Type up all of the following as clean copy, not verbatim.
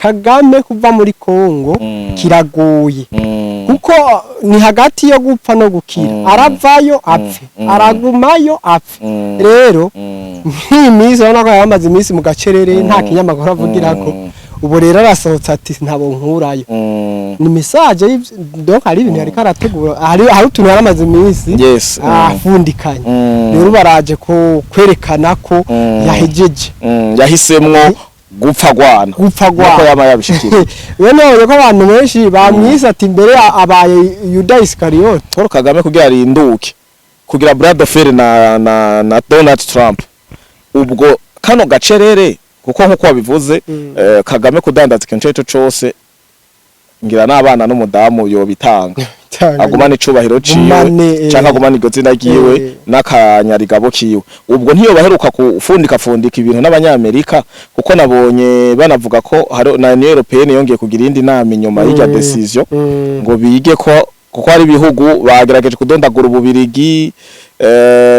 Kagame kuva muri Kongo kiragoye kuko ni hagati yo gupfa no gukira. Aravayo apfe, aragumayo apfe. Rero nk'iyi minsi urabona ko yamaze iminsi mu gacerere, nta kinyamakuru avugirako. Ubu rero arasohotse ati ntabo nkurayo. Ni message donc hari ibintu yariko arategura, hari utuntu yaramaze iminsi afundikanye. Rero baraje ko kwerekana ko yahejeje. Yahisemwo gupfa gwana. Gupfa nkuko gwana. Yama yabishikirije. Rero nabonye ko abantu benshi bamwise ati mbere abaye Yuda Isikariyote. Paul Kagame kugira arinduke kugira bras de fer na Donald Trump, ubwo kano gacerere, kuko nkuko wabivuze, Kagame kudandaza ikintu cyo cose ngira n'abana n'umudamu yobitanga, agumane icubahiro ciwe, Gumane, canke agumane iryo zina ryiwe n'akanyarigabo kiwe. Ubwo ntiyo baheruka kufundika fundika ibintu n'abanyamerika, kuko nabonye banavuga ko hari na Union Européenne yongeye kugira iyindi nama inyuma y'irya décision, ngo bige ko kuko hari ibihugu bagerageje kudondagura, Ububirigi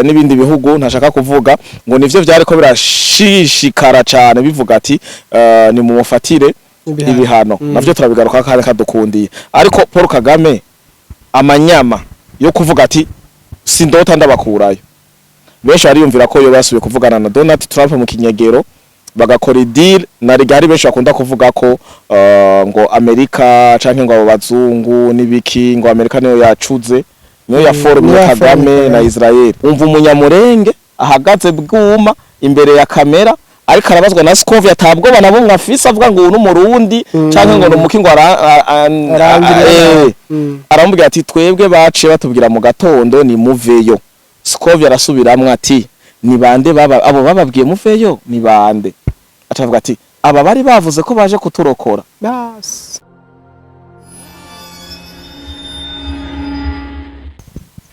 n'ibindi bihugu ntashaka kuvuga, ngo nivyo vyariko birashishikara cane bivuga ati ni mumufatire ibihano. Ibihano. Navyo turabigaruka kandi kadukundiye. Ariko Paul Kagame amanyama yo kuvuga ati sindota ndabakurayo, benshi bariyumvira ko yo basubiye kuvugana na Donald Trump mu kinyegero bagakora deal na rigari. Benshi bakunda kuvuga ko ngo Amerika canke ngo abo bazungu n'ibiki, ngo Amerika niyo yacuze, niyo yaforumye niyo yaforumye Kagame na Kagame. Israel. Umva umunyamurenge ahagaze bwuma imbere ya kamera ariko arabazwa na Scovia, atabwoba na bumwe afise, avuga ngo uyu n'umurundi canke ngo numuki, ngo arangirira. Aramubwira ati twebwe baciye batubwira mu gatondo ni muveyo. Scovia arasubiramwo ati ni bande baba abo bababwiye muveyo, ni bande? Acavuga ati aba bari bavuze ko baje kuturokora. Bas.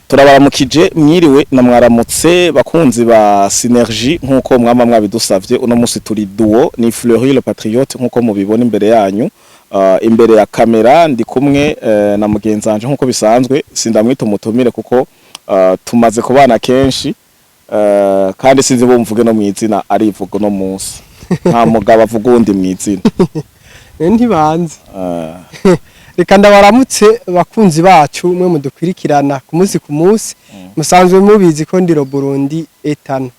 Turabaramukije, mwiriwe na mwaramutse bakunzi ba Synergie. Nkuko mwama mwabidusavye, uno musi turi duo, ni Fleury le Patriote nkuko mubibona imbere yanyu, imbere ya kamera ndi kumwe na mugenzi wanje nkuko bisanzwe. Sindamwita umutumire kuko tumaze kubana kenshi, kandi sinzi bumvuge no mwizina, arivuga no munsi nta mugabo avuga uwundi mwizina. Rero ntibanze. Reka ndabaramutse bakunzi bacu mwe mudukwirikirana ku munsi ku munsi. Musanzwe mubizi ko ndiro Burundi etano.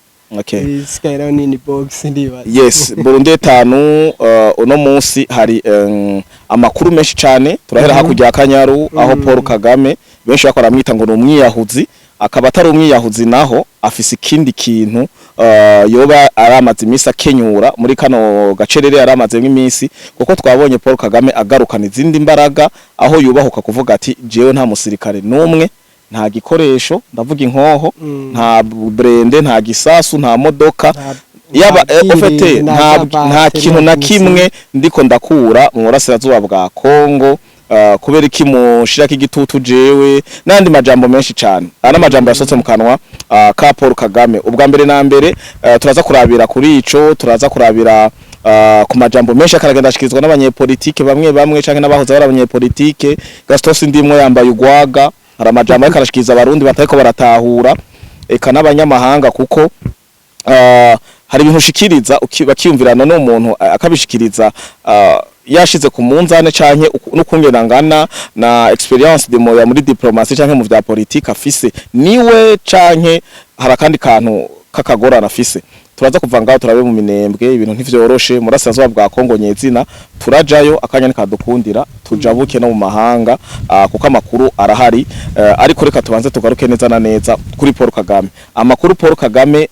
Isigaye rero ni box ndibaza. Yes, Burundi etanu. Uno munsi hari amakuru menshi cane. Turahera hakurya ya Kanyaru aho Paul Kagame benshi bakora amwita ngo ni umwiyahuzi, akaba atari umwiyahuzi, naho afise ikindi kintu yoba aramaze iminsi akenyura muri kano gacerere yaramazemo iminsi, kuko twabonye Paul Kagame agarukana izindi mbaraga aho yubahuka kuvuga ati jewe nta musirikare n'umwe, nta gikoresho, ndavuga inkoho, nta blindé, nta gisasu, nta modoka, yaba nta en fait bwirinzi, nta kintu na kimwe ndiko ndakura mu burasirazuba bwa Kongo. Kubera iki mushirako igitutu jewe? N'andi majambo menshi cane, aya n'amajambo yasohotse mu kanwa ka Paul Kagame. Ubwa mbere na mbere, turaza kurabira kuri ico, turaza kurabira ku majambo menshi akaragenda ashikirizwa n'abanyepolitike bamwe bamwe canke n'abahoze bari abanyepolitike. Gaston Sindimwo yambaye ugwaga, hari amajambo ariko arashikiriza abarundi batariko baratahura, eka n'abanyamahanga, kuko hari ibintu ushikiriza bakiyumvirana n'umuntu akabishikiriza yashize ku munzane canke n'ukungena ngana na expérience de moya muri diplomatie canke mu vya politique afise niwe, canke hari akandi kantu kakagorana afise. Turaza kuva ngaho turabe mu Minembwe, ibintu ntivyoroshe murasirazuba bwa Kongo nyezina, turajayo akanya nikadukundira, tujabuke no mu mahanga, kuko amakuru arahari. Ariko reka tubanze tugaruke neza na neza kuri Paul Kagame. Amakuru Paul Kagame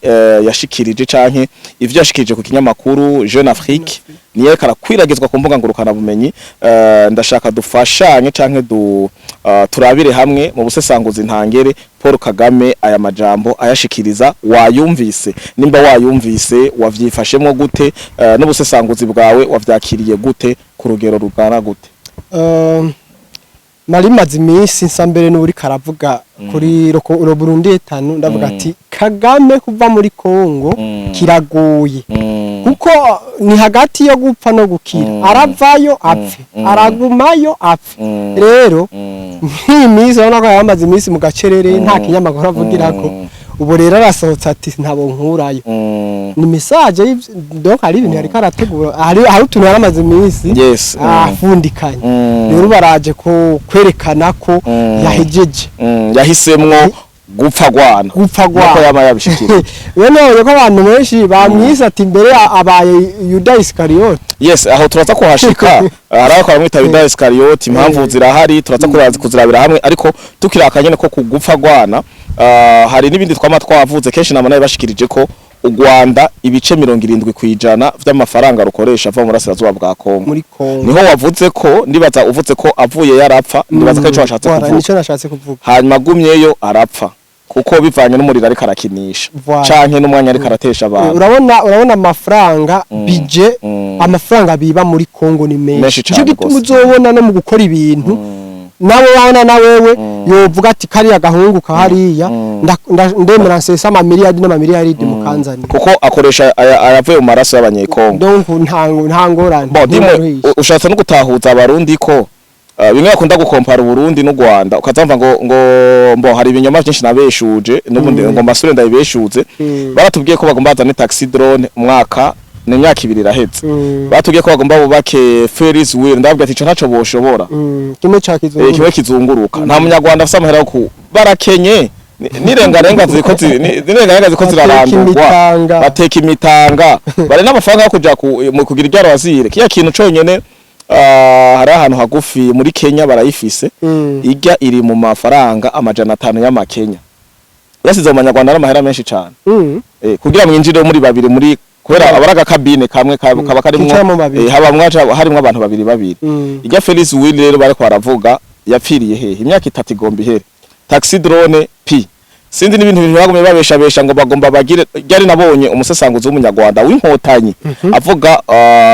yashikirije canke ivyo yashikirije ku kinyamakuru Jeune Afrique niyo ariko arakwiragizwa ku mbuga ngurukana bumenyi. Ndashaka dufashanye canke turabire hamwe mu busesanguzi ntangere Paul Kagame aya majambo ayashikiriza. Wayumvise? Nimba wayumvise, wavyifashemwo gute? N'ubusesanguzi bwawe wavyakiriye gute, ku rugero rugana gute? Nari maze iminsi nsa mbere n'uri karavuga kuri ro Burundi etanu, ndavuga ati Kagame kuva muri Kongo kiragoye kuko ni hagati yo gupfa no gukira. Aravayo apfe, aragumayo apfe. Rero nk'iyi minsi urabona ko yamaze iminsi mu gacerere, nta kinyamakuru avugirako. Ubu rero arasohotse ati ntabo nkurayo. Ni message y'ivyo- donc hari ibintu yariko arategura, hari utuntu yaramaze iminsi afundikanye. Rero baraje ko kwerekana ko yahejeje. Yahisemwo gupfa gwana. Gupfa Nuko gwana. yama yabishikira. Rero nabonye ko abantu benshi bamwise ati mbere abaye Yuda Isikariyote. Yes, aho turaza kuhashika. Hari aho bamwita Yuda Isikariyote, impamvu zirahari, turaza kuzirabira hamwe. Ariko tukiri akanyene ko kugupfa gwana, hari n'ibindi twama twavuze kenshi, nama nayo bashikirije ko u Rwanda ibice 70% vy'amafaranga rukoresha ava mu burasirazuba bwa Kongo. Muri Kongo. Niho wavuze ko, ndibaza uvuze ko avuye yarapfa, ndibaza ko ico washatse Voilà, kuvuga. nico nashatse kuvuga. Hanyuma agumyeyo arapfa, kuko bivanye n'umuriro ariko arakinisha canke n'umwanya ariko aratesha abantu. Urabona amafaranga budget, amafaranga biba muri Kongo ni Menshi menshi. cane Nico gituma gose. uzobona no mu gukora ibintu nawe wabona na wewe yovuga ati kariya gahungu kahariya ndemera nsesa amamiliyardi n'amamiliyardi mukanzanira. Kuko akoresha ayavuye mu maraso y'Abanyekongo. Donc nta ngorane. Bon, dimwe ntibaruhishe. Ushatse no gutahuza Abarundi ko bimwe bakunda gukompara Uburundi n'u Rwanda, ukazamva ngo mbo hari ibinyoma byinshi nabeshuje n'ubundi ngo mbasure ndabibeshuze. Baratubwiye ko bagomba bazane taxi drone, umwaka ni imyaka 2 iraheze. Batubwiye ko bagomba bubake Ferris wheel, ndababwira ati ico ntaco boshobora. Kimwe ca kizungu. Kimwe kizunguruka, nta munyarwanda afise amahera yo ku barakenye. Nirengarenga ziriko nirengarenga ziriko Bateka zirarandurwa. Imitanga. Bateka imitanga, bari n'amafaranga yo kuja mu kugira iryaro wazire kiya kintu conyene. Hari ahantu hagufi muri Kenya barayifise. Ijya iri mu mafaranga 500 y'amakenya, yasize mu manyarwanda n'amahera menshi cane. Kugira mwinjire muri babiri muri kubera abaraga kabine kamwe kaba karimwo Kicaramo babiri. Habamwo harimwo abantu babiri babiri. Ijya Ferris wheel rero bariko baravuga yapfiriye hehe? Imyaka 3 igomba ihere. Taxi drone p sindi n'ibintu bintu bagumye babesha ngo bagomba bagire. Ryari nabonye umusesanguzi w'umunyarwanda w'inkotanyi avuga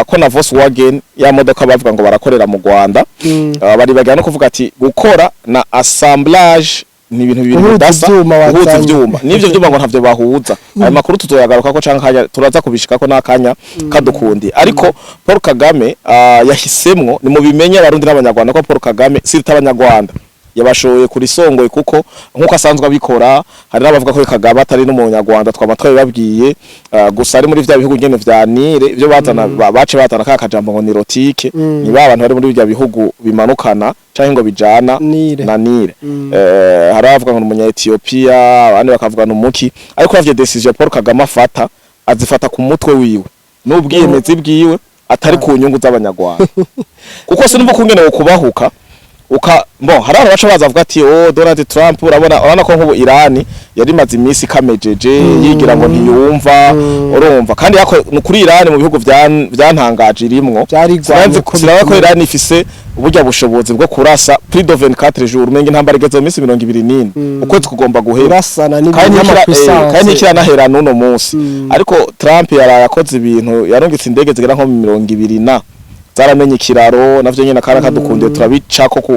ko na Volkswagen ya modoka bavuga ngo barakorera mu Rwanda. Bari bagira no kuvuga ati gukora na assemblage ni ibintu bibiri Guhuza bidasa. ivyuma Guhuza wazanye. ivyuma n'ivyo vyuma ngo ntavyo bahuza. Ayo makuru tuzoyagaruka ko canke akanya turaza kubishikako n'akanya kadukundi. Ariko Paul Kagame yahisemwo, ni mu bimenye Abarundi n'Abanyarwanda ko Paul Kagame sirita Abanyarwanda yabashoye kuri songoye, kuko nkuko asanzwe abikora. Hari n'abavuga ko Kagame atari n'umunyarwanda, twama twabibabwiye. Gusa ari muri vya bihugu nyene vya Nile ivyo bazana bace bazana ka kajambo ngo nilotique. Ni ba bantu bari muri bya bihugu bimanukana canke ngo bijana Nile. na Nile. Hari abavuga ngo ni umunya Ethiopia, abandi bakavuga ni umuki, ariko uravye décision Paul Kagame afata, azifata ku mutwe wiwe n'ubwiyemezi bwiwe, atari ku nyungu z'Abanyarwanda, kuko sinumva kungene wo kubahuka uka bon. Hari abantu baca baza bavuga ati oh, Donald Trump, urabona ko nk'ubu Irani yari imaze iminsi ikamejeje yigira ngo ntiyumva. Urumva kandi yako ni kuri Irani mu bihugu vyantangaje irimwo. Vyarigwanye ko Sinzi ko bikomeye. Irani ifise uburyo bushobozi bwo kurasa plus de 24 jours, umenga intambara igeze mu minsi 24, ukwezi kugomba guhera. Urasana Kandi n'ibintu kandi by'amapuissance. ntikiranahera n'uno munsi. Ariko Trump yaraye akoze ibintu, yarungitse indege zigera nko mu 20 na zaramenye ikiraro navyo nyene akara kadukundiye turabicako ku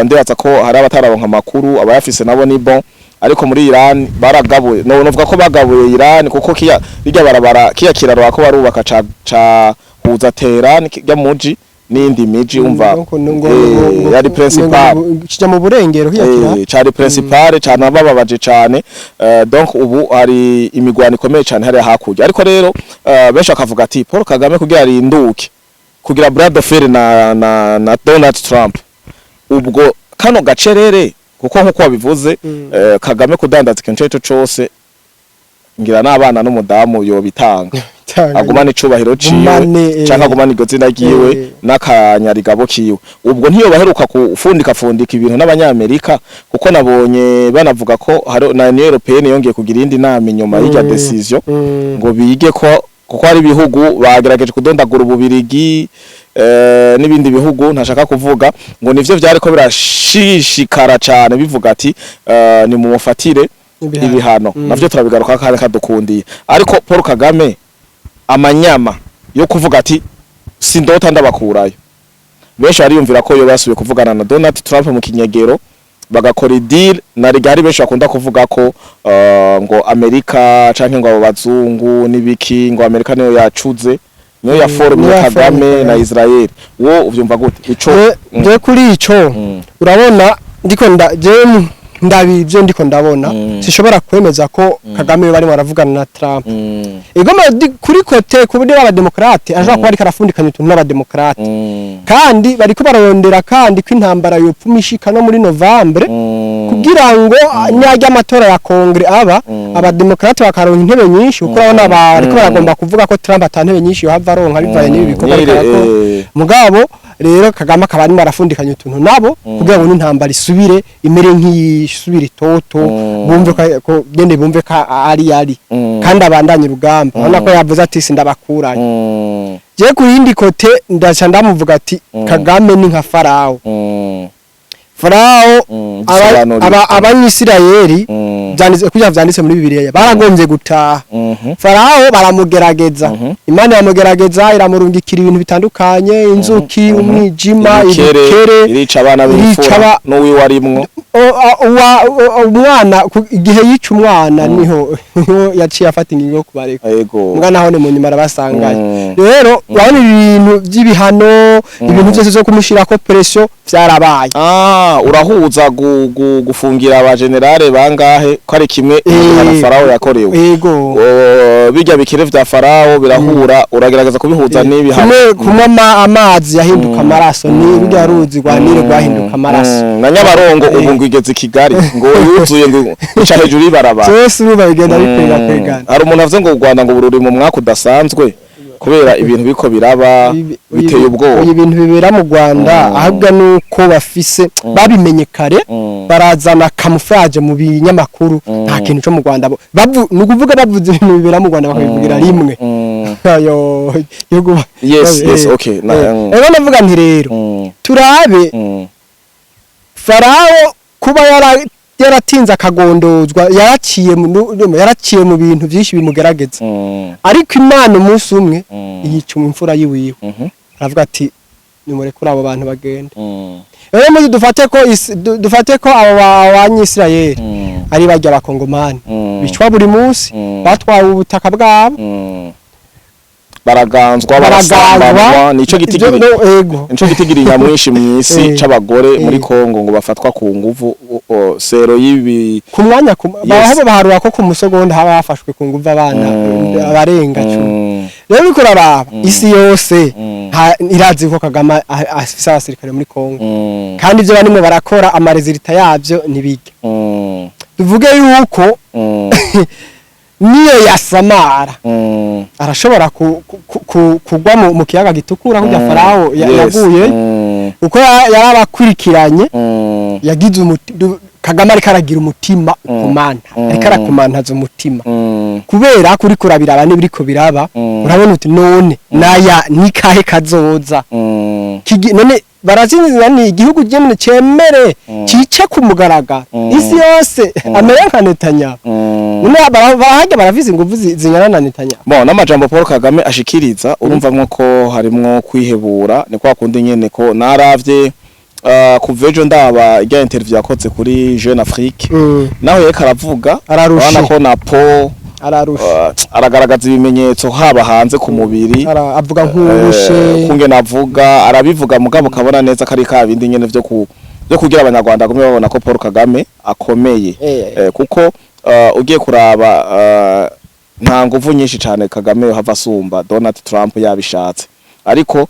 ndibaza ko hari abatararonka amakuru, abayafise nabo ni bon. Ariko muri Iran baragabuye, no novuga ko bagabuye Iran, kuko kiya bijya barabara kiya kiraro ako barubaka ca huza Tehran kijya muji n'indi miji, umva yari principal. Kijya mu burengero hiyakira. Cari principale cane, bababaje cane. Donc ubu hari imigwano ikomeye cane hariya hakurya. Ariko rero benshi bakavuga ati Paul Kagame kugira arinduke kugira bras de fer na Donald Trump, ubwo kano gacerere, kuko nkuko wabivuze, Kagame kudandaza ikintu ico cose ngira n'abana n'umudamu yobitanga, agumane icubahiro ciwe Gumane, canke agumane iryo zina ryiwe n'akanyarigabo kiwe. Ubwo ntiyo baheruka kufundika fundika ibintu n'Abanyamerika, kuko nabonye banavuga ko hari na Union Européenne yongeye kugira indi nama inyuma y'irya décision ngo bige ko, kuko hari ibihugu bagerageje kudondagura, Ububirigi n'ibindi bihugu ntashaka kuvuga, ngo nivyo vyariko birashishikara cane bivuga ati ni mumufatire Ibihano. ibihano. Navyo turabigaruka kandi kadukundiye. Ariko Paul Kagame amanyama yo kuvuga ati sindota ndabakurayo, benshi bariyumvira ko yo basubiye kuvugana na Donald Trump mu kinyegero bagakora deal na rigari. Benshi bakunda kuvuga ko ngo Amerika canke ngo abo bazungu n'ibiki, ngo Amerika niyo yacuze, niyo yaformye Niyo yaformye Kagame na Kagame. Israel. Wo uvyumva gute ico? Je kuri ico, urabona ndiko nda je Ndabi ibyo ndiko ndabona, sishobora kwemeza ko Kagame barimo baravugana na Trump. Igoma kuri côté ku buryo b'abademokrate ashobora kuba ariko arafundikanya utuntu n'abademokrate, kandi bariko bararondera kandi ko intambara yopfuma ishika no muri Novembre, kugira ngo niyajya amatora ya Congrès aba, abademokrate bakaronka intebe nyinshi, kuko urabona bariko baragomba kuvuga ko Trump ata ntebe nyinshi yohava aronka bivanye n'ibi bikorwa ariko arakora. Mugabo rero Kagame akaba arimo arafundikanya utuntu nabo kugira ngo n'intambara isubire imere nk'iyisubira itoto, bumve ko nyene bumve ko ari kandi abandanye urugamba. Urabona ko yavuze ati sindabakuranye. Je ku yindi côté ndaca ndamuvuga ati Kagame ni nka Farawo. Farawo, Gisobanurire. Abanyisirayeli, vyanditse kugira vyanditse muri Bibiliya, baragombye gutaha. Farawo baramugerageza, Imana iramugerageza, iramurungikira ibintu bitandukanye, inzuki, umwijima, ibikere, ibikere, irica abana irica b'imfura n'uwiwe arimwo. Umwana igihe yica umwana niho yaciye afata ingingo yo kubareka. Mbwa naho ni mu nyuma arabasangaye. Rero urabona ibintu by'ibihano, ibintu byose byo kumushirako pression vyarabaye. Ah, urahuza gufungira aba général bangahe ko ari kimwe ibihano Farawo yakorewe? Yego. Bijya bikere vya Farawo birahura, uragerageza kubihuza n'ibihano. Kumwe amazi yahinduka amaraso, ni rurya ruzi rwa Nile rwahinduka amaraso. Na Nyabarongo ubu ngo igeze i Kigali, ngo yuzuye, ngo ica hejuru y'ibarabara. Byose urumva bigenda bikwega kwegana. Hari umuntu avuze ngo u Rwanda ngo ruri mu mwaka udasanzwe kubera ibintu biko biraba biteye ubwoba. Ibintu bibera mu Rwanda, ahubwo nuko bafise babimenye kare, barazana camouflage mu binyamakuru. Nta kintu cyo mu Rwanda ni ukuvuga bavuze ibintu bibera mu Rwanda bakabivugira rimwe. Ayo gihugu. Yes, okay. Rero ndavuga nti rero turabe Farawo kuba yaratinze akagondozwa, yaraciye mu bintu byinshi bimugerageza, ariko Imana umunsi umwe yica imfura yiwiwe, aravuga ati nimurekure abo bantu bagende. Rero muzi dufate ko abo banyisirayeli ari barya abakongomani bicwa buri munsi, batwawe ubutaka bwabo, baraganzwa, baraganzwa. Barasambanwa, nico gitigiri Ego. nico gitigiri nyamwinshi mw'isi c'abagore muri Kongo ngo bafatwa ku nguvu, sero y'ibi. Ku mwanya ku baho baharura ko ku musogonda haba hafashwe ku nguvu abana abarenga 10. Rero uriko uraraba isi yose irazi ko Kagame afise abasirikare muri Kongo, kandi ivyo barimo barakora ama résultats yavyo ntibijya. Tuvuge yuko niyo yasamara arashobora kugwa mu kiyaga gitukura kurya Farawo yaguye, kuko yarabakurikiranye. Yagize Kagame ariko aragira umutima ukomanta, ariko arakomantaza umutima, kubera ko uriko urabiraba n'ibiriko biraba, urabona uti none naya nikahe kazoza? None barazinzira ni igihugu nyene cemere cice ku mugaragaro isi yose, amere nka Netanyahu. None barahajya barafise inguvu zingana na Netanyahu. Bon, n'amajambo Paul Kagame ashikiriza urumvamwo ko harimwo kwihebura, ni kwa kundi nyene ko naravye kuva ejo ndaba irya interview yakoze kuri Jeune Afrique, naho yariko aravuga, Ararushe. urabona ko na po Ararushe. Aragaragaza ibimenyetso haba hanze ku mubiri. Avuga nk'urushe. Kungene avuga, arabivuga mugabo ukabona neza ko ari ka bindi nyene vyo kugira abanyarwanda gume babona ko Paul Kagame akomeye. Kuko ugiye kuraba, nta nguvu nyinshi cane Kagame yohava asumba Donald Trump yabishatse, ariko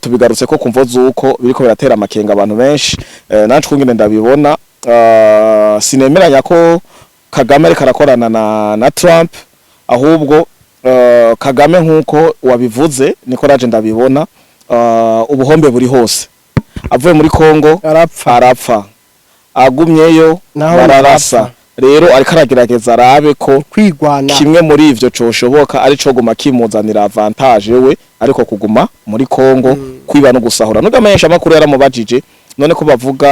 tubigarutse ko kumvo zuko biriko biratera amakenga abantu benshi. Nanje kungene ndabibona, sinemeranya ko Kagame ariko arakorana na Trump, ahubwo Kagame nkuko wabivuze niko naje ndabibona, ubuhombe buri hose. Avuye muri Kongo arapfa. Arapfa, agumyeyo naho bararasa. arapfa. Rero ariko aragerageza arabe ko kwigwana kimwe muri ivyo coshoboka ari co guma kimuzanira avantage we, ariko kuguma muri Kongo kwiba no gusahura. Nubwo amenyesha makuru yaramubajije none ko bavuga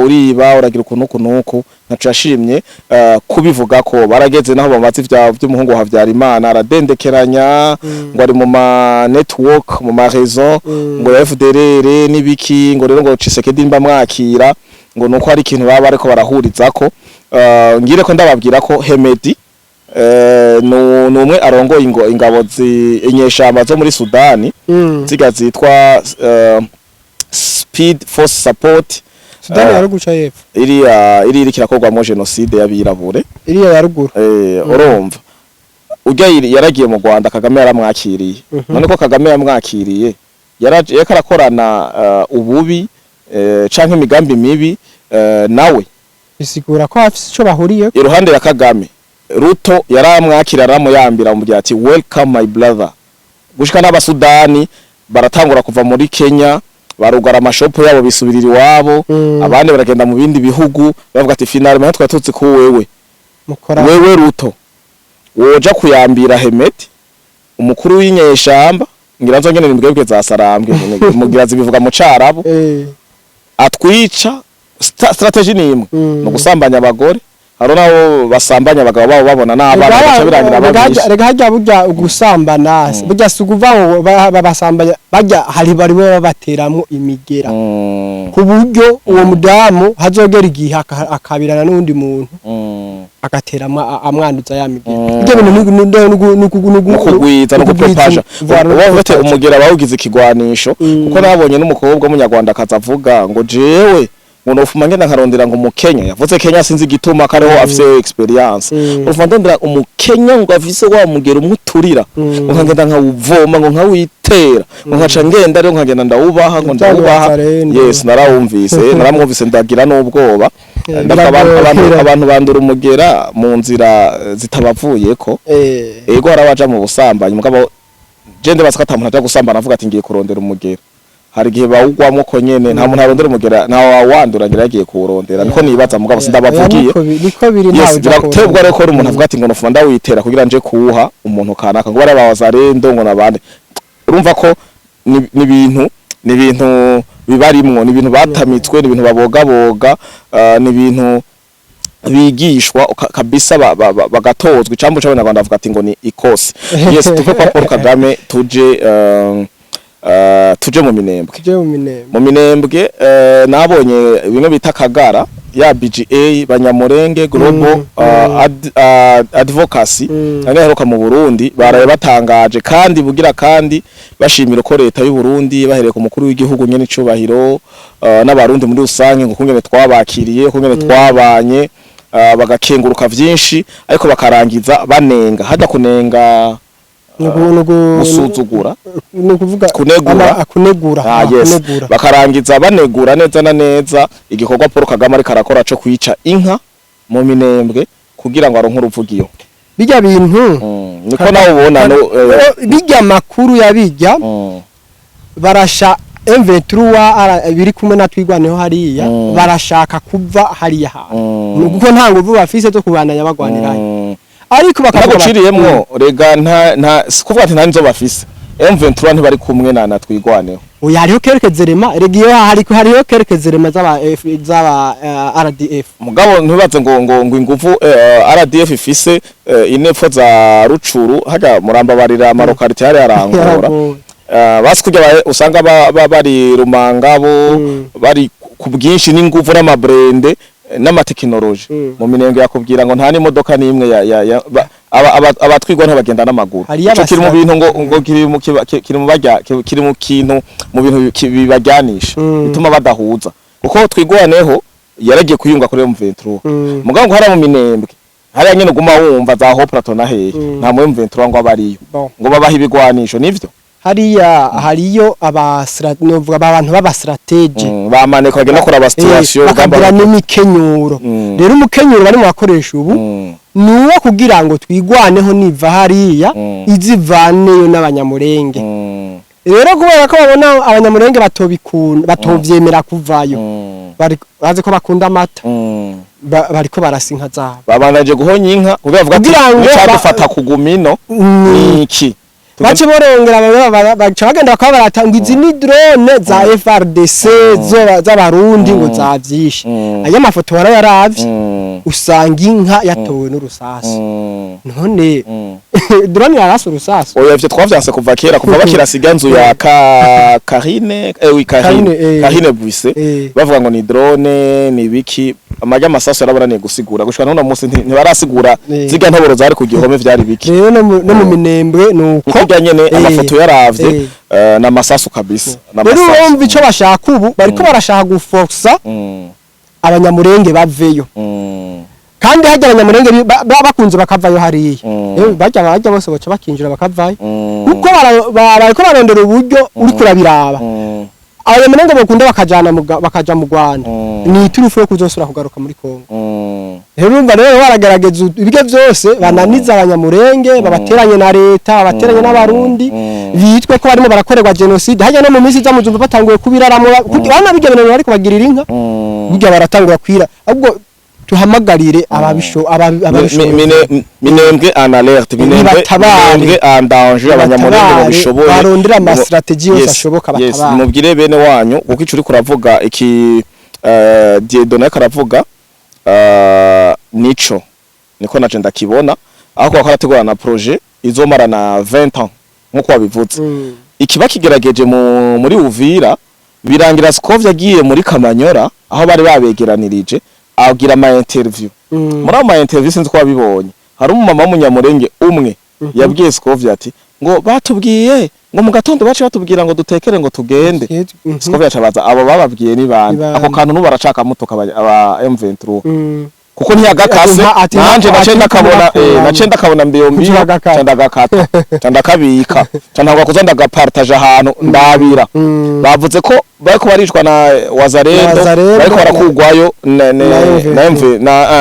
uriba, uragira ukuntu uku nuku, ntaco yashimye kubivuga ko barageze naho bamaze ivya vy'umuhungu wa Habyarimana, aradendekeranya ngo ari mu ma network, mu ma réseau, ngo ya FDLR n'ibiki, ngo rero ngo Tshisekedi mba mwakira ngo nuko hari ikintu baba bariko barahurizako. Ngire ko ndababwira ko Hemedi ni umwe arongoye ingabo inyeshamba zo muri Sudani, ziga zitwa Speed Force Support. Sudani ya ruguru ca y'epfo? Iriya iri iriko irakorwamwo génocide y'abirabure. Iriya ya ruguru. Urumva urya yaragiye mu Rwanda, Kagame yaramwakiriye. None ko Kagame yamwakiriye, yariko arakorana ububi canke imigambi mibi nawe. Bisigura ko hafise ico bahuriye. Iruhande ya Kagame, Ruto yaramwakira, aramuyambira, amubwira ati: "Welcome, my brother." Gushika n'Abasudani baratangura kuva muri Kenya, barugara amashopo yabo, bisubirira iwabo. Abandi baragenda mu bindi bihugu, bavuga ati: "Finalement twari tuzi ko wewe mukora wewe Ruto woja kuyambira Hemeti, umukuru w'inyeshamba." Ngira nzo nyene nimbwebwe za Sarambwe mugira zibivuga mu Carabu. Atwica strategy ni imwe, no gusambanya abagore. Hari nabo basambanya abagabo babo babona n'abana, bagaca birangira babishe. Rega harya burya ugusambana, burya si ukuvuga ngo babasambanya, barya hari barimo babateramwo imigera ku buryo uwo mudamu hazogera igihe akabirana n'uwundi muntu, agateramwo amwanduza ya migera. Ibyo bintu no kugwiza no gupropaja. Uba ufite umugera bawugize ikigwanisho. Kuko nabonye n'umukobwa w'Umunyarwanda akaza avuga ngo: "Jewe ngo nofuma ngenda nkarondera ngo Umukenya." Yavuze Kenya, sinzi igituma kariho afise experience. "Nofuma ndondera Umukenya ngo afise wa mugera umwe uturira, ngo nkagenda nkawuvoma, ngo nkawitera, ngo nkaca ngenda rero nkagenda ndawubaha, ngo ndawubaha." Wazalendo. Yes, narawumvise, naramwumvise, ndagira n'ubwoba. Ndavuga Biragoye. abantu bandura umugera mu nzira zitabavuyeko. Ego, hari abaja mu busambanyi, mugabo je ndibaza ko ata muntu aja gusambana avuga ati: "Ngiye kurondera umugera." Hari igihe bawugwamwo ko nyene. Nta muntu arondera umugera, nta wawandura ngira yagiye kuwurondera, niko nibaza, mugabo sindabavugiye. Niko biri, ntawe Yes, uja birateye ubwo kuwurondera. rero ko umuntu avuga ati ngo nofuma ndawitera kugira nje kuwuha umuntu kanaka, ngo bari abawazarendo, ngo nabande. Urumva ko ni ibintu bibarimwo, ni ibintu batamitswe, ni ibintu babogaboga, ni ibintu bigishwa kabisa, bagatozwa icambu c'Abanyarwanda, bavuga ati ngo ni ikosi. Yes, tuve kwa Paul Kagame, tuje mu Minembwe. Tuje mu Minembwe. Mu Minembwe, nabonye bimwe bita Kagara ya BGA, Banyamurenge Global Advocacy, aheruka mu Burundi, baraye batangaje kandi bugira kandi bashimira uko leta y'u Burundi, bahereye ku mukuru w'igihugu nyene icubahiro, n'Abarundi muri rusange, ngo kungene twabakiriye, kungene twabanye, bagakenguruka vyinshi, ariko bakarangiza banenga. Hajya kunenga, gusuzugura. Ni ukuvuga Kunegura. Kunegura. Ah, yes. Kunegura. Bakarangiza banegura neza na neza igikorwa Paul Kagame ariko arakora co kwica inka mu Minembwe kugira ngo aronke uruvugiro. Bijya bintu Niko nawe ubona no bijya makuru yabijya barasha M23 biri kumwe na Twigwaneho hariya, barashaka kuva hariya hantu, kuko nta nguvu bafise zo kubandanya bagwanirayo, ariko bakavuga Naguciriyemwo, rega nta si kuvuga ati nta nizo bafise. M23 ntibari kumwe na Twigwaneho. Oya, hariho quelques éléments rega, iyo hariho quelques éléments z'aba RDF. Mugabo ntibaze ngo inguvu RDF ifise inepfo za Rucuru haja murambabarira, amarokarite hari arangora. Yaragoye. Basi kurya usanga bari Rumangabo, bari ku bwinshi n'inguvu n'amabrende n'amatekinoloji. Mu Minembwe yakubwira ngo nta n'imodoka n'imwe ya abatwigwa ntibagenda n'amaguru. Hariyo Ico kiri mu bintu ngo kiri mu kiri mu barya kiri mu kintu mu bintu bibajyanisha, bituma badahuza, kuko Twigwaneho yaragiye kuyunga kuri M23. Mugabo ngo hariya mu Minembwe, hariya nyene uguma wumva za Haut Plateau na hehe, nta mu M23 ngo abariyo, ngo babaha ibigwanisho nivyo. Hariya hariyo novuga abantu b'aba stratèges. Bamaneka bagenda kuraba situation. Bakagira n'imikenyuro. Rero umukenyuro bari mu bakoresha ubu ni uwo kugira ngo Twigwaneho niva hariya, izivaneyo n'Abanyamurenge. Rero kubera ko babona Abanyamurenge batobikunda, batovyemera kuvayo, bari bazi ko bakunda amata, bariko barasa inka zabo. Babandanje guhonya inka kugira bavuga ati Kugira ngo nicadufata kugumino niki. Bace borongera baca bagenda bakaba baratanga izi ni drone za FARDC z'Abarundi ngo zavyishe. Ayo mafoto warayaravye? Usanga inka yatowe n'urusasu. None drone yarasa urusasu? Oya, ivyo twavyanse kuva kera, kuva bakirasiga inzu ya ka Karine, oui, Karine. Karine. Karine Buisse. Bavuga ngo ni drone, ni biki, amajya amasasu yarabananiye gusigura. Gushika n'uno munsi ntibarasigura zirya ntoboro zari ku gihome vyari biki. Rero no mu Minembwe nuko. Kurya nyene amafoto yaravye, n'amasasu kabisa. Rero N'amasasu. urumva ico bashaka ubu, bariko barashaka guforsa Abanyamurenge baveyo. Kandi hajya Abanyamurenge bakunze bakavayo hariya. Bajya bose baca bakinjira bakavayo, kuko bariko barondera uburyo uriko urabiraba. Abanyamurenge bakunda bakajana bakaja mu Rwanda, ni iturufu yo kuzosubira kugaruka muri Kongo. Rero urumva rero baragerageza ibyo byose, bananiza Abanyamurenge, babateranye na leta, babateranye n'Abarundi, bitwe ko barimo barakorerwa genocide. Hajya no mu minsi iza muzumva batanguye kubiraramwo bana bijya bintu bariko bagirira inka, burya baratangura kwira. Ahubwo tuhamagarire ababishoboye. Minembwe en alerte, Minembwe, Nibatabare. Minembwe en danger, Abanyamurenge Nibatabare, babishoboye barondere ama stratégie yose ashoboka, batabare. Mubwire bene wanyu, kuko ico uriko uravuga iki, Dieudonné karavuga, nico niko naje ndakibona, aho kuba karategura na projet izomara na 20 ans nkuko wabivuze. Ikiba kigerageje muri Uvira, birangira Scovia yagiye muri Kamanyora aho bari babegeranirije, agira ama interview. Muri ayo ma interview, sinzi ko wabibonye, hari umumama w'Umunyamurenge umwe yabwiye Scovia ati ngo batubwiye ngo mu gatondo bace batubwira ngo dutekere ngo tugende. Scovia acabaza abo bababwiye ni bande? Ni bande? Ako kantu n'ubu baracakamutuka aba M23, kuko ntiyagakase. Ati Nanje nace ati ndakabona, nace ndakabona mbiyo mbiyo. Kuki Ca ndagakata, ca ndakabika, ca ntangwa kuza ndagapartaje ahantu ndabira. Bavuze ko bariko baricwa na Wazalendo, Wazalendo, bariko barakugwayo na M23. Na MV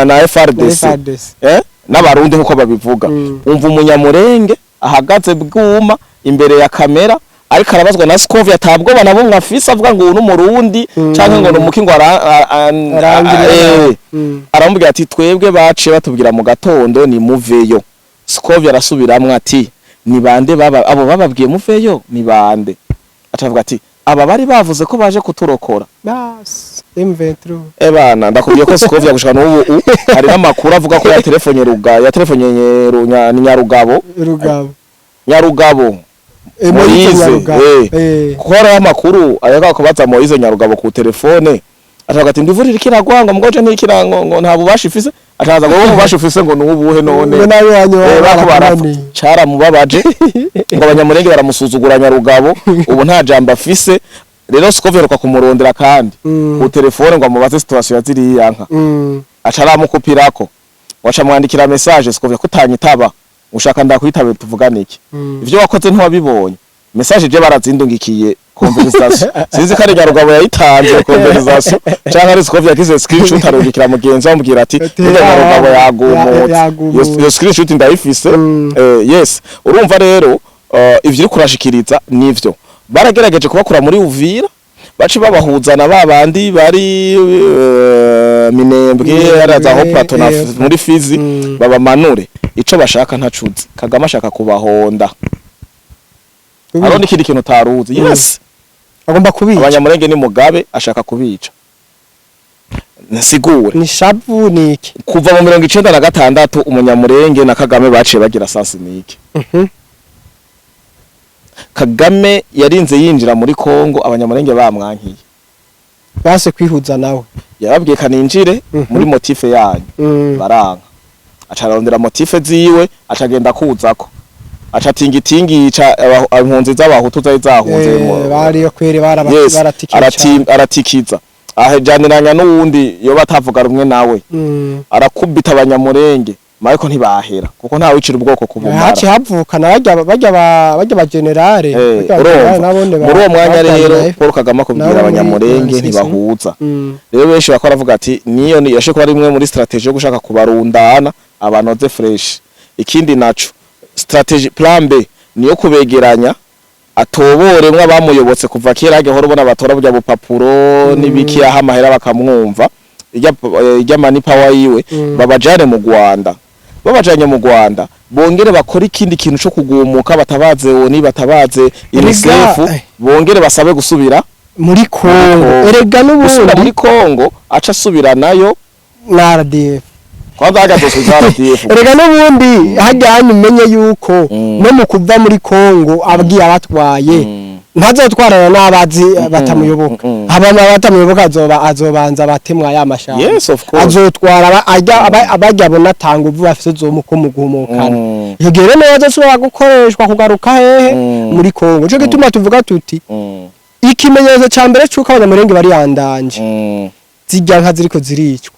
na FRDC. FARDC. N'Abarundi nkuko babivuga. Umva Umunyamurenge ahagaze bwuma imbere ya kamera, ariko arabazwa na Scovia, atabwoba na bumwe afise, avuga ngo uyu n'Umurundi canke ngo numuki, ngo Arangirira. Aramubwira ati twebwe baciye batubwira mu gatondo ni muveyo. Scovia arasubiramwo ati ni bande baba abo bababwiye muveyo, ni bande? Acavuga ati aba bari bavuze ko baje kuturokora. Bas M23. Ebana, ndakubwiye ko Scovia gushika n'ubu hari n'amakuru avuga ko ya Ruga, ya telefonye Nyarugabo. Rugabo. Nyarugabo. Moise Moise, Nyarugabo. Kuko hariho amakuru ayaga kubaza Moise Nyarugabo ku telefone, atavuga ati ndivura iriko iragwa, ngo mgoje ntikira, ngo nta bubasha ifise. Ataza ngo ububasha ufise ngo nubuhe none? Ngo nawe wanyu Bako barapfa. barakunaniye. Caramubabaje ngo Abanyamurenge baramusuzugura. Nyarugabo ubu nta jambo afise. Rero Scovia aheruka kumurondera kandi ku telefone ngo amubaze situation ya ziriya nka, aca aramukupirako, waca mwandikira message Scovia ko utanyitaba, ushaka ndakwitabe tuvugane iki? Ivyo wakoze ntiwabibonye? Message je barazindungikiye conversation, sinzi ko ari Nyarugabo yayitanze conversation canke ari Scovia yagize screenshot arungikira mugenzi we, amubwira ati Ati, burya Nyarugabo yagumutse. Yagumutse. Iyo screenshot ndayifise. Yes, urumva rero, ivyo uriko urashikiriza nivyo baragerageje kubakura muri Uvira, bace babahuza na babandi bari Minembwe, Minembwe, hariya aho Plateau na muri Fizi, babamanure. Ico bashaka ntacuzi, Kagame ashaka kubahonda. Hariho n'ikindi kintu utaruzi. Yes. Agomba kubica. Abanyamurenge ni Mugabe ashaka kubica. Nsigure. Ni shavu, ni iki? Kuva mu 96 Umunyamurenge na Kagame baciye bagira sansinike. Kagame yarinze yinjira muri Kongo Abanyamurenge bamwankiye. Base kwihuza nawe. Yababwiye kaninjire muri motif yanyu, baranka. Aca arondera motif ziwe, acagenda kuzako, aca tingitingi yica impunzi z'Abahutu zari zahunze. Bariyo kweri Yes, baratikiye cyane. Aratikiza, ahejaniranya n'uwundi yoba atavuga rumwe nawe, arakubita Abanyamurenge, ariko ntibahera kuko nta wicira ubwoko ku bumara. Haciye havukana barya ba général, barya ba urumva général nabone muri uwo mwanya batanye rero na F- Paul Kagame akubwira nabo muri Abanyamurenge RCC. ntibahuza. Rero benshi bakora bavuga ati niyo ni yashe kuba ari imwe muri stratégie yo gushaka kubarundana abanoze fresh. Ikindi naco, stratégie plan B niyo kubegeranya, atoboremwo abamuyobotse kuva kera, hagehora ubona batora burya bupapuro n'ibiki, aho amahera bakamwumva, ijya money power yiwe, babajane mu Rwanda. Babajanye mu Rwanda, bongere bakore ikindi kintu co kugumuka, batabaze ONU, batabaze UNICEF, bongere basabe gusubira muri Kongo. Kongo. Erega Gusubira n'ubundi muri Kongo, aca asubira nayo na RDF. Kwanza hagazosubiza RDF. Erega n'ubundi hajya hano umenye yuko no mu kuva muri Kongo abwiye abatwaye ntazotwarana n'abazi batamuyoboka. Abana batamuyoboka azobanza batemwa ya mashamba. Yes, of course. Azotwara abajya abona atanga uvu bafise zomuko mu guhumukana. Iyo gihe rero niwe azoshobora gukoreshwa kugaruka hehe? Muri Kongo. Ico gituma tuvuga tuti ikimenyetso ca mbere c'uko Abanyamurenge bari yandanje, zirya nka ziriko ziricwa,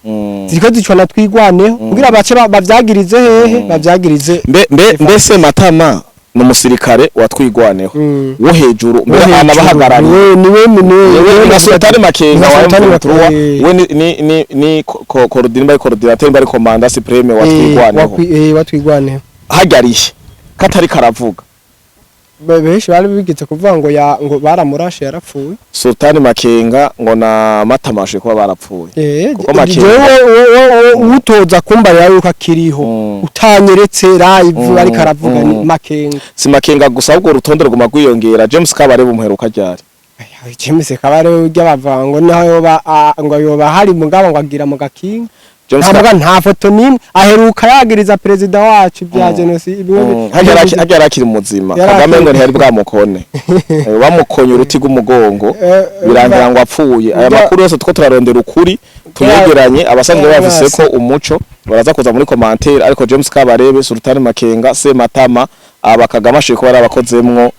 ziriko zicwa na Twigwaneho kugira bace bavyagirize hehe? Bavyagirize Mbe mbese Matama ni umusirikare watwigwaneho wo hejuru, mbere hejuru. anabahagarariye. Niwe. Niwe na Sultani Makenga Ni wa Sultani M23. Makenga. We ni coordinateur, coordinateur bari commandant suprême wa Twigwaneho. Watwigwaneho. Hajyariye katari karavuga. Benshi bari bigeze kuvuga ngo ya ngo baramurashe yarapfuye. Sultani Makenga ngo na Matama kuba barapfuye. Kuko Makenga- Jewe utoza kumbarira yuko akiriho utanyeretse live ariko aravuga ni Makenga. Si Makenga gusa, ahubwo urutonde ruguma rwiyongera. James Kabarebe umuheruka ryari? James Kabare ujya bavuga ngo naho yoba ngo yoba hari mugabo ngo agira mu gakinga. James Nta muga nta foto nimwe aheruka yagiriza perezida wacu bya genocide bimwe. Harya yari akiri muzima? Yari Kagame akiri- ngo ntiyari bwamukone. Bamukonye uruti rw'umugongo, birangira ngo apfuye. Aya makuru yose two turarondera ukuri, tuyegeranye. Abasanzwe bayafise ko umuco baraza kuza muri commentaire. Ariko James Kabarebe, Sultani Makenga, Sematama, aba Kagame ashoboye kuba yarabakozemwo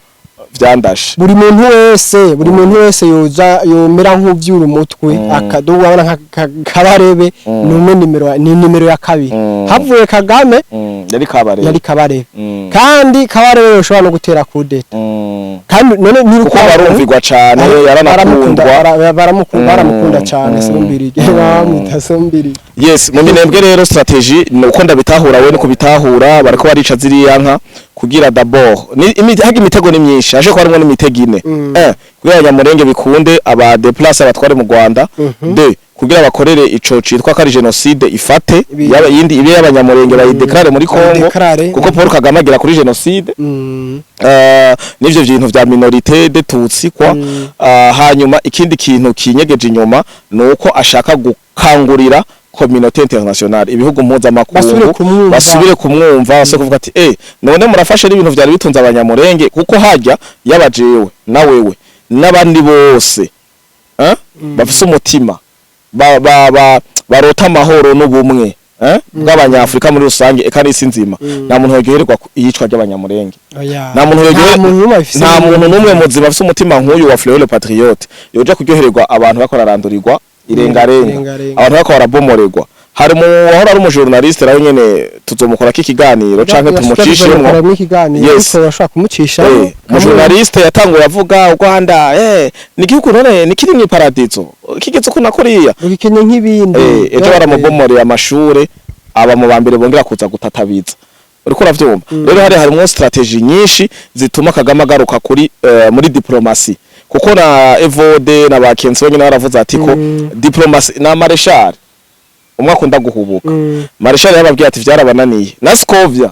vyandashe. Buri muntu wese yoza yomera nk'uvyura umutwe akaduga abona nka Kabarebe ni umwe nimero ni nimero ya kabiri havuye Kagame. Yari Kabarebe. Yari Kabarebe. Kandi Kabarebe yoshobora no gutera kudeta. Kandi none ni Kuko barumvirwa cane, yaranakundwa. Baramukunda cane. Sumbirige bamwita Sumbirige. Yes, mu Minembwe rero strategy ni uko ndabitahura, we no kubitahura, bariko barica ziriya nka kugira d'abord ni haga imitego ni myinshi aje ko harimo n'imitego ine. Kugira Abanyamurenge bikunde aba déplace abatware mu Rwanda. Deux, kugira bakorere ico citwa ko ari génocide ifate yaba yindi ibe y'Abanyamurenge bayidéclare muri Congo. Bayidéclare. Kuko Paul Kagame agera kuri génocide n'ivyo bintu vya minorité de Tutsi kwa. Hanyuma ikindi kintu kinyegeje inyuma ni uko ashaka gukangurira communauté internationale, ibihugu mpuzamakungu, Basubire kumwumva. Basubire kumwumva, basubire kuvuga ati: "None murafashe n'ibintu vyari bitunze Abanyamurenge." Kuko hajya yaba jewe na wewe n'abandi bose bafise umutima ba barota amahoro n'ubumwe bw'Abanyafrika muri rusange eka n'isi nzima, nta muntu yoryoherwa iyicwa ry'Abanyamurenge. Oya. Nta muntu Nta muntu n'umwe afise nta muntu n'umwe muzima afise umutima nk'uyu wa Fleur le Patriote yoja kuryohererwa abantu bakora arandurirwa irengarenga, Irengarenga. abantu bakora barabomorerwa. Hari mu wahora ari umujournaliste nawe nyene tuzomukorako ikiganiro canke tumucishemwo. Tumucishemwo ikiganiro. Yes. Ariko urashobora kumucishamo. Umujournaliste yatanguye avuga u Rwanda ni igihugu none ni kiri mw'iparadizo kigeze uko na kuriya. Ugikenye nk'ibindi. Ejo baramubomoreye amashure, aba mu bambere bongera kuza gutatabiza. Uriko uravyumva rero hari harimwo strategy nyinshi zituma Kagame agaruka kuri muri diplomatie, kuko na Evode na bakensi bonyene baravuze ati ko diplomatie na Marshal umwe akunda guhubuka. Marshal yababwiye ati vyarabananiye na Scovia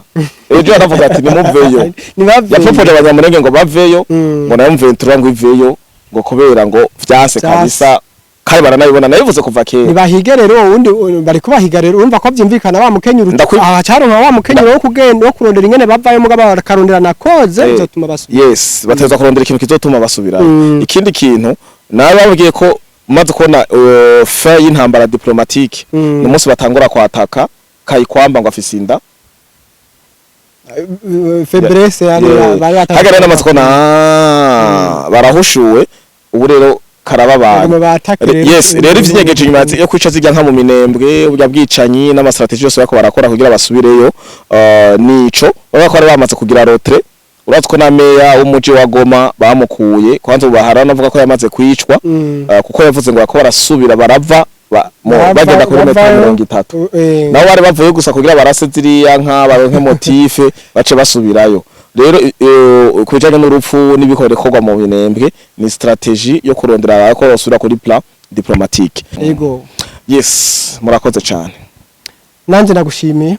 ejo yaravuga ati nimuveyo. Nibave. Yapropoje Abanyamurenge ngo baveyo, ngo nayo M23 ngo iveyo, ngo kubera ngo vyanse Vyanse. kabisa, kandi baranabibona, nabivuze kuva kera. Nibahige rero uwundi bari kubahiga rero, urumva ko vyumvikana wa mukenyuro aha caronka wa mukenyuro wo kugenda wo kurondera ingene bavayo, mugabo bakarondera na koze bizotuma basubira. Yes, bateza kurondera ikintu kizotuma basubirayo. Ikindi kintu nawe babwiye ko maze kubona fin y'intambara diplomatique umunsi batangura kwataka Kayikwamba ngo afise inda. Faiblesse yani bari batangiye. Hagera namaze kubona barahushuwe ubu rero karababaye. Baguma batake rero. Yes, rero ivyinyegeje inyuma yo kwica zirya nka mu Minembwe, uburya bwicanyi n'amastratégie yose bariko barakora kugira basubireyo, nico baba ko bari bamaze kugira retrait. Urazi ko na meya w'umuji wa Goma bamukuye kwanza, ubu bahara navuga ko yamaze kwicwa, kuko yavuze ngo bariko barasubira barava bagenda kuri metero Bavayo, 30. Nabo bari bavuye gusa kugira barase ziriya nka baronke motif bace basubirayo. Rero ku bijanye n'urupfu n'ibikorerwa mu Minembwe ni stratégie yo kurondera ko basubira kuri plan diplomatique. Yego. Yes, murakoze cyane. Nanje nagushimiye.